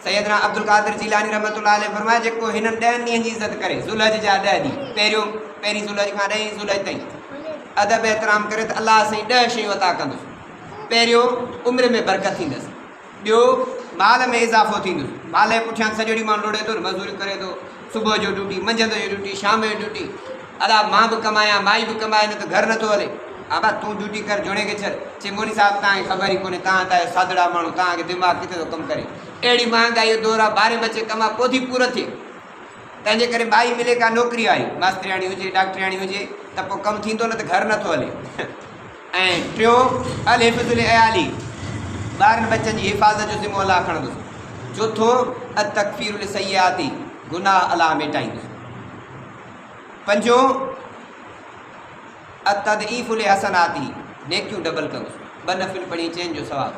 سيدنا عبدالقادر جيلاني رحمة الله عليه فرمايو جيڪو هنن ڏهن ڏينهن جي عزت ڪري، ذوالحج جا ڏهه ڏينهن، پهريون پهرين ذوالحج کان ڏهين ذوالحج تائين ادب احترام ڪري ته الله سائين ڏهه شيون عطا ڪندس. پهريون عمر ۾ برڪت ٿيندس، ٻيو مال ۾ اضافو ٿيندس، مال جي پٺيان سڄو ڏينهن ماڻهو لوڙي ٿو نه، مزدوري ڪري ٿو، صبح جو ڊيوٽي، منجهند جو ڊيوٽي، شام جو ڊيوٽي، ادا مان به ڪمايان مائي به ڪمائي نه ته گهر نٿو هلي. ابا تون ڊيوٽي ڪر جوڻي کي ڇڏ. چي مولوي صاحب توهان کي خبر ئي ڪونهي توهان ته آهيو سادڙا ماڻهو توهان کي دماغ ڪٿي ٿو ڪم ڪري. اهڙي مهانگائي جو دور آهي ٻارهين بچي ڪما پوء ٿي پورت ٿئي. تنهن جي ڪري مائي ملي ڪا نوڪري واري ماسترياڻي هجي ڊاڪٽرياڻي هجي ته پوء ڪم ٿيندو نه ته گهر نٿو هلي. ۽ ٽيون الحفظ لعيالي ٻارن ٻچن جي حفاظت جو ذمو الله کڻندس. چوٿون التڪفير لسيئاتي گناهه الله ميٽائيندس. پنجون التضعيف لحسناته نيڪيون ڊبل ڪندس. ٻه نفل پڙهين چئن جو ثواب.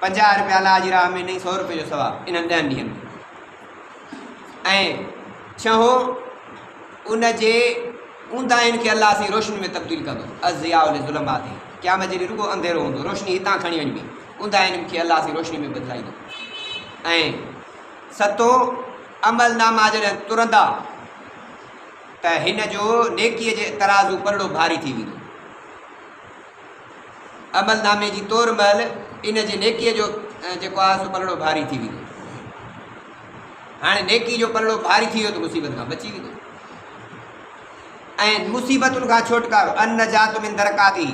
50 روپيا الله جي راهه ۾ ڏئين سئو روپين جو ثواب انهن ڏهن ڏينهن ۾. ۽ ڇهون ان جي اونداهين کي الله سائين روشني ۾ تبديل ڪندو. الضياء لظلماته قيامت جي ڏينهن رڳو انڌيرو هوندو روشني هتان کڻي وڃبي اونداهين کي الله سائين روشني ۾ بدلائيندو. ۽ ستون عمل ناما جڏهن ترندا ته هن جو نيڪيء جي ترازو پلڙو ڀاري ٿي ويندو. عمل نامي جي تور مهل ان جي نيڪيء جو جيڪو آهي سو پلڙو ڀاري ٿي ويندو. هاڻي نيڪي جو پلڙو ڀاري ٿي ويو ته مصيبت کان بچي ويندو ۽ مصيبتن کان ڇوٽڪارو النجات من درڪاته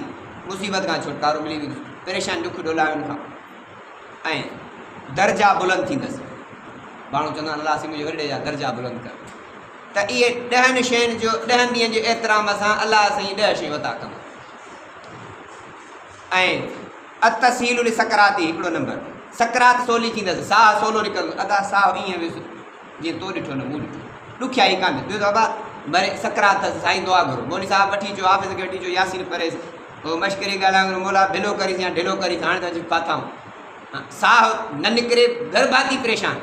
مصيبت کان ڇوٽڪارو ملي ويندو پريشان ڏک ڏولاون کان ۽ درجا بلند ٿيندس. ماڻهو چوندا آهن الله سائين منهنجي وڏڙي جا درجا بلند ڪر ته اهي ڏهن شين جو ڏهن ڏينهن جي احترام سان الله سائين ڏهه شيون عطا ڪندو. ۽ التسهيل لسڪراتي هڪڙو نمبر سڪرات سولي ٿيندس ساهه سولو نڪرندو ادا ساهه ائين ويس جيئن تو ڏٺو نه مون ڏٺو ڏکيائي ڪانه ٻيو ته ابا مري سڪرات اٿس سائين دعا گهرو مولوي صاحب وٺي اچو حافظ کي وٺي اچو ياسين پڙهيس هو مشڪري ڳالهائڻ گهرو مولا ڀلو ڪريس يا ڍلو ڪريس هاڻي ته اچي ڦاٿائون ساهه نه نڪري گهر ڀاتي پريشان.